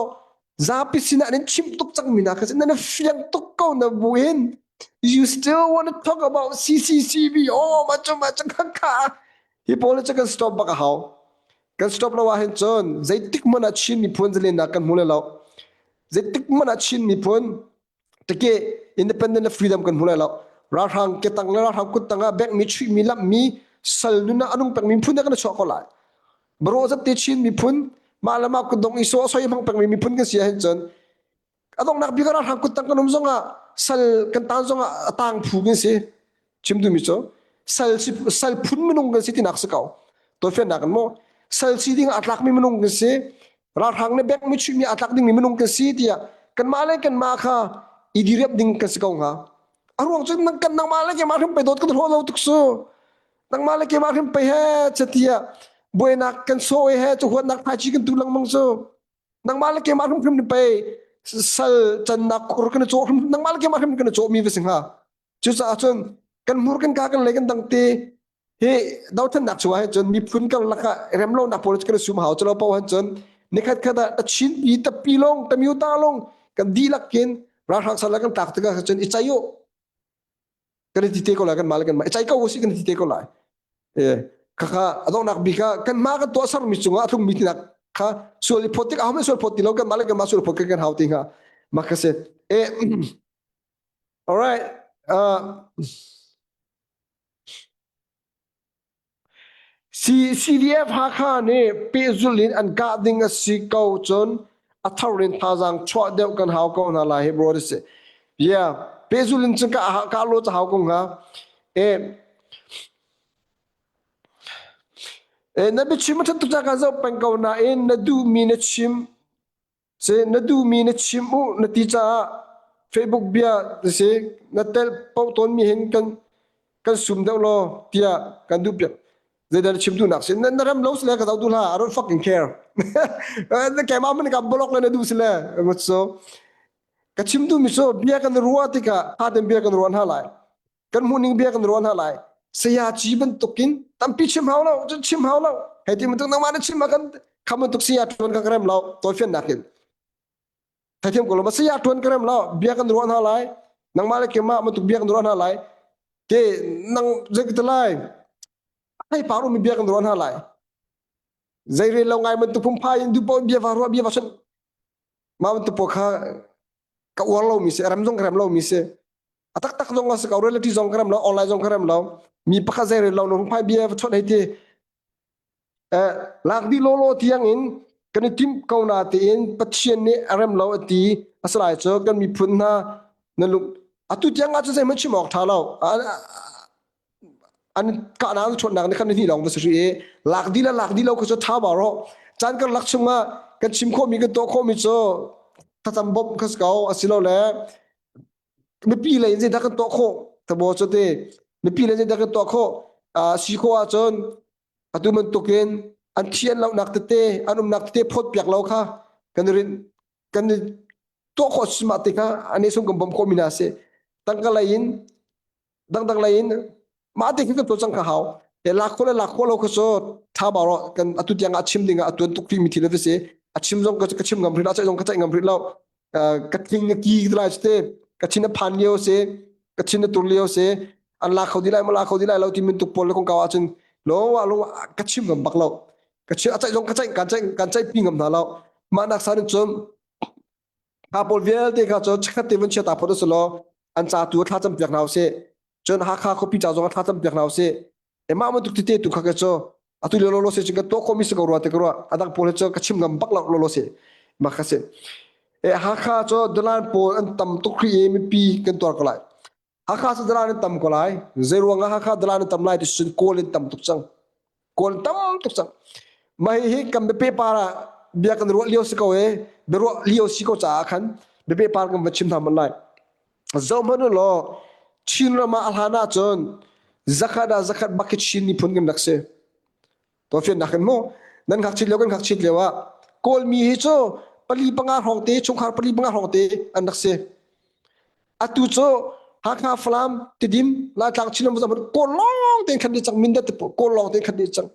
zapi sinah nan chim tuk cangmi hna kha nan fiang tuk ko na buin you still want to talk about CCCB oh ma cu ma cu kha kha hi pawl cu kan stop bak a hau kan stop lo ah hin cun zeitik hmanh ah Chin miphun zalennak kan hmu lai lo zeitik hmanh ah Chin miphun Take independent le freedom kan hmu lai lo. Ralhrang ketang le ralhrang kuttang ah bengmi chuihmi lamhmi sal nun ah anung pengmi miphun kan chuah ko lai. Baro zat te Chin miphun mah le mah kutdong i so soi hmang pengmi miphun kan si ahhin cun a donghnak bik ah ralhrang kuttang kan um zongah sal kan tan zongah a tang phu kan si. Chim duhmi cu sal si sal phun minung kan si tinak si ko. Tawifiannak in mu sal si ding ah tlakmi minung kan si. Ralhrang nih bengmi chuihmi aa tlak dingmi minung kan si tiah kanmah le kanmah kha i diriam ding kan si ko hnga. A ruang cu nang kan nangmah le keimah hrim pe dawt kan hlawh lo tuk su. Nangmah le keimah hrim pe he chatia buainak kan sawi he cu huatnak thaichi kan tu lengmang cu. Nangmah le keimah hrim hrim pe sal cannak khur kan i cawh hrim nangmah le keimah hrim kan i cawh mi va si hnga. Cucaah cun kan hmur kan ka kan lei kan dang te hi dothlennak chungah hin cun miphun karlak ah remlonak pawl kan sum hau chalo paoh han cun nikhat khat ah Chin pi tapi long tamiu ta long kan dihlak in ralhrang sal kan tlak tikah cun i chai u kan i ti te ko lai kan mah le kan mah i chai ko usih kan i ti te ko lai e khakha adongnak bik ah kan mah kan tuah sermi cungah a tlungmi tinak kha sual i phot tik ahom sual phot ti lo kan mah le kan mah sual phot kan kan hau ti hnga mah ka si e all right uh, CDF Hakha nih pehzulh in an kah ding a si ko cun a thar in thazaang chuah deuh kan hau ko hna lai hi bro ti si. Yeah, pehzulh in cun kah kah lo ca hau ko hnga. E, e na biachim a ṭhat tuk ca kan zoh peng ko nain na duhmi na chim Si na duhmi na chim u na ti caah Facebook bia na si na tel paoh tawnmi hin kan kan sum deuh law tiah kan duh piak. Zeidah na chim duhnak si? Na, na rem lo sile ka zoh duh hlah. I don't fucking care. Na keimah man ka block le na duh sile. So ka chim duhmi cu bia kan ruah tikah tha tein bia kan ruah hna lai. Kan hmuhning bia kan ruah hna lai. Saya ci bantukin tampi chim hau lo, cun chim hau lo. Hei ti bantuk nangmah na chim ah kan kham bantuk saya tuan ka rem lo, tawifiannak in. Theithiam ko lo, ma saya tuan ka rem lo, bia kan ruah hna lai. Nangmah le keimah bantuk bia kan ruah hna lai. Ke nang zei ka ti lai? Hei par umi bia kan ruah hna lai. Zei rel lo ngai bantuk phungphai in duh paoh bia va ruah bia va chun. Mah bantuk pawl kha ka uar lomi si, rem zong ka rem lomi si. A taktak zong a si ko, reality zong ka rem lo, online zong ka rem lo. Mi pakhat zei rel lo no phungphai bia va chawnh hei ti. Eh, lak dih lawlaw tiang in kan i timh ko na tiin Pathian nih a rem lo a ti. A si lai cu kan miphun hna na lung atu tiang ah cun zeihmanh chim awk ṭha lo. An kahnak an chawnhnak nih khan ni hnih lawng va si rih i lak dih le lak dih lo kha cu ṭha ba rawh. Caan karlak chungah kan chim khawhmi kan tuah khawhmi cu thlacam bawmh kha si ko asilole mipi lei in zeidah kan tuah khawh tabo cu ti mipi lei zeidah kan tuah khawh si khawh ahcun atu bantukin an thian lonak tete an umnak tete phawt piak lo kha kan rin kan i tuah khawh sima te kha ani sung kan bawmh khawh mi hna si tangka lei in dangdang lei in mah te khi kan tuah cang kha hau te lak khawh le lak khawh lo kha cu tha ba ro kan atu tiang ah chim ding ah a tuan tuk mi thil a si a chim zong ka chim ngam rih lo a ceih zong ka ceih ngam rih lo ka thing ka ki lai te ka thin a phan lio si ka thin a tur lio si an la kho di lai ma la kho di lai lo ti min tuk pawl le kong kau ahcun lo wa lo ka chim ngam bak lo ka chim a ceih zong ka ceih kan ceih kan ceih pi ngam hna lo mah nak san cun ha pawl vialte kha cu chakhat te vun chia ta phot usulaw an ca tu thla cam piak hna usih cun Hakha khuapi ca zong thla cam piak hna usih emah bantuk tete tu kha ka cu atu lio lo se cun ka tuah khomi si ko rua te ka ruah adang pawl cu ka chim ngam bak lo lo se mah kha si e Hakha cu dalan pawl an tam tuk ri i mipi kan tuar ko lai Hakha cu dalan an tam ko lai zei ruang ah Hakha dalan an tam lai ti cun kawl in tam tuk cang kawl tam tuk cang mah hi kan biape par ah bia kan ruah lio si ko e biaruah lio si ko caah khan biape par kan va chim hna man lai Zohhmanh u law Chinram ah a hlan ahcun zakhat ah zakhat bak khi Chin miphun kan rak si. To fiannak in mu nan ngakchit lio kan ngakchit lio ah Kawlmi hi cu pali panga hrawng te chungkhar pali panga hrawng te an rak si. Atu cu Hakha Falam Tidim Laitlang Chinram Kawl lawng tein khat dih cang Mindat te Kawl lawng tein khat dih cang.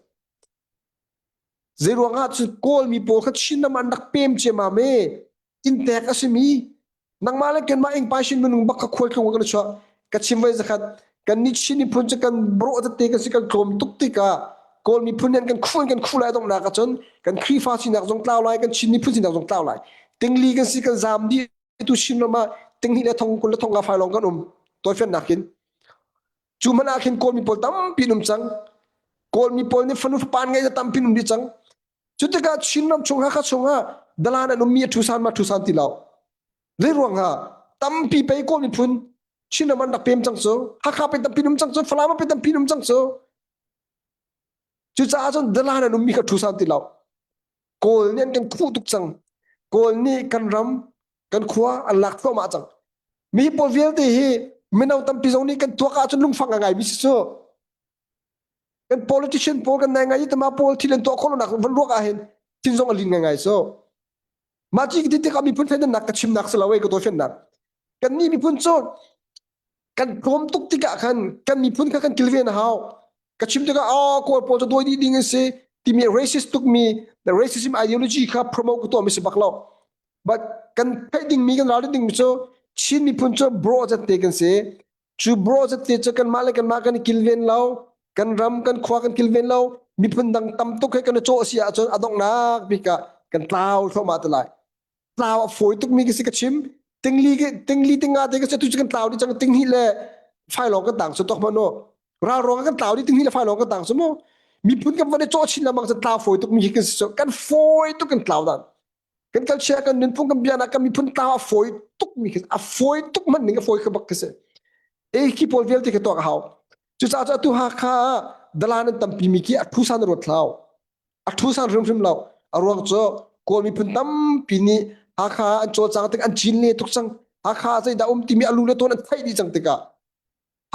Zeiruang ah cun Kawlmi pawl kha Chinram an rak pem ciammam i inntek a simi nangmah le kanmah ingpai shin minung bak kha khualtlung kan chuah ka chim voi zakhat kan nih Chin miphun cu kan brawh tete kan si kan tlawm tuk tikah Kawl miphun nih kan khu kan khu lai donghnak ahcun kan Khrihfa sinak zong tlau lai kan Chin miphun sinak zong tlau lai tingli kan si kan zaam dih tu Chin ram ah tinghnih le thong kul le thong nga fai lawng kan um tawifiannak in Cu hmanh ah khin Kawlmi pawl tampi an um cang. Kawlmi pawl nih fanu fapa an ngeih tampi an um dih cang. Cu tikah Chinram chung Hakha chungah dalan an ummi a ṭhusan ma ṭhusan ti lo. Zei ruang ah tampi pei Kawl miphun Chinram an rak pem cang cu. Hakha pe tampi an um cang cu. Falam pe tampi an um cang cu. Cucaah cun dalan an ummi kha ṭhusan ti lo. Kawl nih an kan khuh tuk cang. Kawl nih kan ram kan khua an lak thluahmah cang. Mi pawl vialte hi mino tampi zong nih kan tuak ahcun lungfang a ngai mi si cu. Kan politician pawl kan nai ngai i tama pawl thil an tuah khawh lonak van ruak ahhin thin zong a lin ngai ngai so. Mah ci ti tikah miphun thleidannak ka chimnak si lo ei ka tawifiannak. Kan nih miphun cu kan tlawm tuk tikah khan kan miphun kha kan kilven a hau. Ka chim tikah oh kawl pawl cu dawi dih ding an si timi racist tukmi the racism ideology kha promote ka tuah mi si bak lo. But kan theih dingmi kan ralrin dingmi cu Chin miphun cu bro zat te kan si. Cu bro zat te cu kanmah le kanmah kan i kilven lo, kan ram kan khua kan kilven lo, miphun dang tam tuk he kan i cawh si ahcun a donghnak bik ah kan tlau thluahmah te lai. Tlau a fawi tukmi ka si ka chim. Tingli tingli tinga te ka si tu cu kan tlau dih cang tinghnih le fai lawng kan tang cu tok hmanh u. Ral ruang ah kan tlau dih tinghnih le fai lawng kan tang cu mu. Miphun kan van i cawh chin lengmang cu tlau fawi tukmi hi kan si cu. Kan fawi tuk kan tlau dan. Kan culture kan nunphung kan biaknak kan miphun tlau a fawi tuk mi khi a fawi tuk hmanh ning a fawi kha bak khi si. E khi pawl vialte khi tuak a hau. Cucaah cu atu Hakha ah dalan an tampi mi khi a thu san ruat hlau. A thu san hrimhrim lo. A ruang cu Kawl miphun tampi nih Hakha an cawlcang tik an cin le tuk cang. Hakha zeidah um timi a lu le tawn an theih dih cang tikah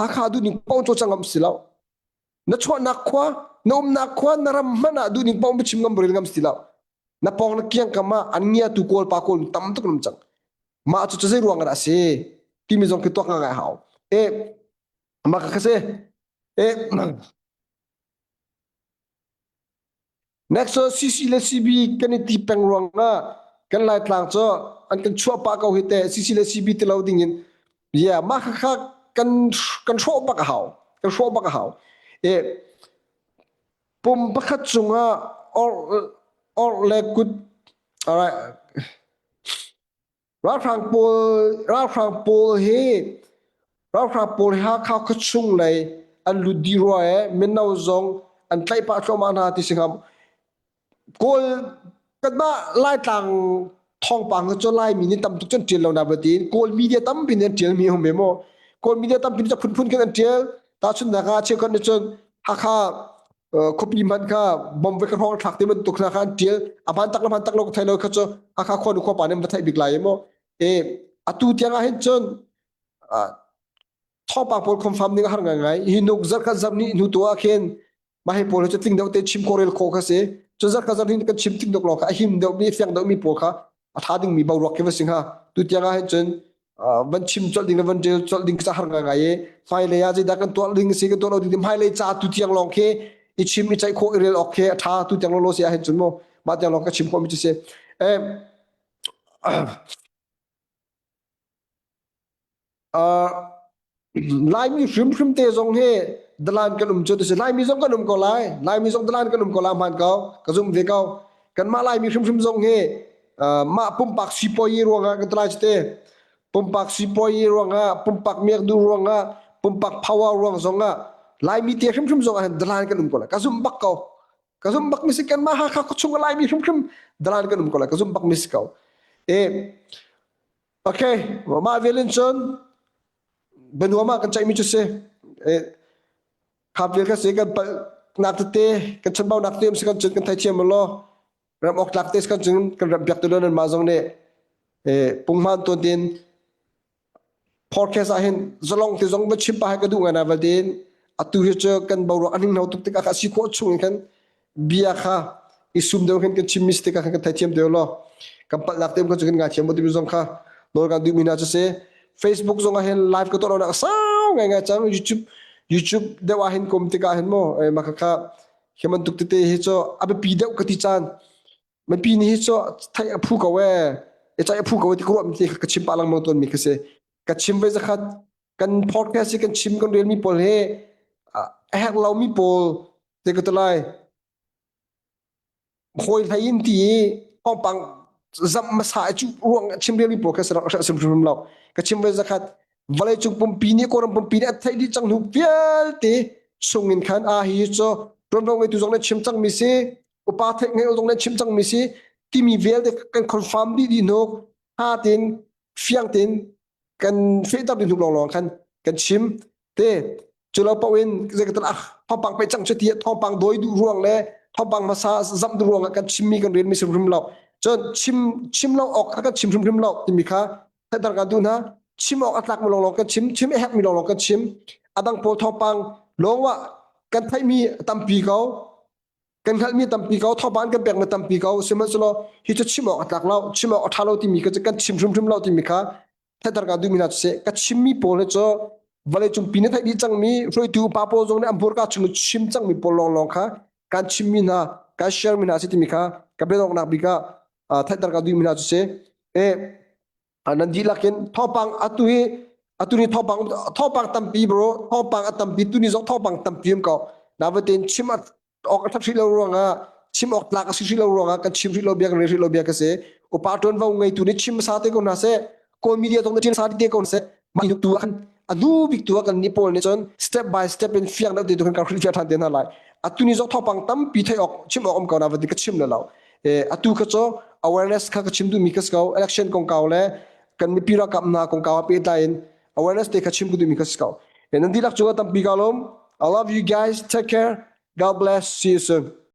Hakha duhning paoh cawlcang ngam si lo. Na chuahnak khua, na umnak khua, na ram hmanh ah duhning paoh chim ngam rel ngam si lo. Na pawng na kiangkam ah an ngiatu kawl pa kawl tam tuk nam cang mah cu zei ruang ah si timi zong khi tuak ngai hau e mah ka si e next CC le CB kan i ti peng ruang ah kan laitlang cu an kan chuah pa ko hi te CC le CB ti lo ding in yeah mah kha kan kan hrawh bak a hau kan hrawh bak a hau e Pum pakhat cungah orh, orh le kut alright. Ralhrang pawl ralhrang pawl hi ralhrang pawl hi Hakha khuachung lei an lut dih rua e mino zong an tlaih pah thluahmah hna ti si hnga. Kawl kanmah Laitlang thawngpang cu Laimi nih tam tuk cun ṭial lo na va tiin Kawl media tampi nih an ṭialmi a um ve maw? Kawl media tampi nih phunphun khin an ṭial. Tahchunhnak ah cheukhat nih cun Hakha khuapi hmanh kha bom ve ka hrawng thlak ti bantuk hna kha an ṭial. A hmaan tak le hmaan tak lo ka thei lo kha cu Hakha khua nu khuapa nih an va theih bik lai maw? E atu tiang ah hin cun thawngpang pawl confirm ning a har ngaingai. Hi nuk zarh khat zarh nih hnu tu ah khin mah hi pawl hi cu tling deuh te chim khawh rel khawh kha si cun zarh kha zarh hin kan chim tik deuh lawng kha a him deuh mi fiang deuh mi pawl kha a tha ding mi boruak khi va si hnga tu tiang ah hin cun van chim colh ding le van rel colh ding ca har ngai ngai i hmailei ah zeidah kan tuah ding si kan tuah lo ding hmailei ca tu tiang lawng khi i chim i ceih khawh i rel awk khi a tha tu tiang lo si ah hin cun mu mah tiang lawng ka chim khawh mi cu si eh Uh, Laimi hrimhrim te zong hi dalan kan um cu ti si. Laimi zong kan um ko lai. Laimi zong dalan kan um ko lai hmaan ko. Ka zum ve ko. Kanmah Laimi hrimhrim zong hi uh, mah pumpak sipuayi ruangah kan talai te. Pumpak sipuayi ruangah, pumpak miak duh ruangah, pumpak power ruang zongah Laimi te hrimhrim zong ah dalan kan um ko lai. Ka zum bak ko. Ka zum bak mi si kanmah Hakha khuachung Laimi hrimhrim dalan kan um ko lai. Ka zum bak mi si ko. E Okay, mah vel in cun bianuam ah kan ceihmi cu si. Khap vel ka si kan palhnak tete kan chanbaunak te um si kan cun kan theithiam law ram awk tlak te kan cun kan ram piak tu nan mah zong nih punghman tuan tin podcast ah hin zalong te zong va chim pa ka duh ngai na val tin atu hi cu kan boruak a hninghno tuk tikah a si khawh chung in khan. Bia kha i sum deuh khin kan chim mi si tikah khan kan theithiam deuh law kan palhnak te um kha cu kan ngaithiam mo timi zong kha nawl kan duhmi hna cu si. Facebook zong ah hin live ka tuah lonak sau ngaingai cang. YouTube YouTube deuh ah hin kum tikah hin mu mah kha hi bantuk tete hi cu a biapi deuh ka ti caan. Mipi nih hi cu theih a phu ko ee. I ceih a phu ko ti ka ruah mi te kha ka chim pah lengmang tawn mi kha si. Ka chim ve zakhat kan podcast hi kan chim kan relmi pawl hi a herh lomi pawl te ka ti lai. Hawi hlei in ti i thawngpang zamh hmasa i cuh ruang chim relmi pawl kha rak sim hrimhrim lo. Ka chim ve zakhat vawleicung pumpi nih Kawlram pumpi nih a theih dih cang hnu vialte sung in khan a hi cu ṭuanvo ngeitu zong nih chim cangmi si upa theih ngei zong nih chim cangmi si timi vialte kan confirm dih dih hnu ha tein fiang tein kan fehter dih hnu lawnglawng khan kan chim te cu lo paoh in zeikatal ah thawngpang pe cang cu ti thawngpang dawi duh ruang le thawngpang hmasa zamh duh ruang ah kan chimmi kan relmi si hrim lo cun chim chim lo awk kha kan chim hrimhrim lo timi kha theihter kan duh hna chim awk a tlak mi lawnglawng kan chim chim a herh mi lawnglawng kan chim adang pawl thawngpang lawng ah kan theihmi tampi ko kan hngalhmi tampi ko thawngpang kan pekmi tampi ko sihmanhsehlaw hi cu chim awk a tlak lo chim awk a ṭha lo timi kha kan chim hrimhrim lo timi kha theihter ka duhmi hna cu seh ka chimmi pawl hi cu vawleicung pi na theih dih cangmi hruaitu upa pawl zong nih an hmurka chung chim cangmi pawl lawnglawng kha kan chimmi hna kan share mi hna si timi kha ka biadonghnak bik ah theihter ka duhmi hna cu si e nan dihlak in thawngpang atu hi atu ni thawngpang thawngpang tampi bro thawngpang a tampi tuni zong thawngpang tampi um ko navetin chim awk a ṭhat hrih lo ruangah chim awk tlak a si hrih lo ruangah kan chim hrih lo bia kan rel hrih lo bia ka si upa ṭuanvo ngeitu nih chim hmasa te ko hna seh kawl media zong nih chim hmasa te ko hna seh mah tu ah khan a hnu bik tu ah kan nih pawl nih cun step by step in fiang deuh te tu khan kan hrilhfiah ṭhan te hna lai atu ni zong thawngpang tampi theih awk chim awk um ko na va ti ka chim le lo atu kha cu awareness kha ka chim duhmi ka si ko election kongkau le kan mipi ralkap hna kongkau ah pehtlai in awareness te kha chim ka duhmi ka si ko nan dihlak cungah tampi ka lawm I love you guys take care God bless. See you soon.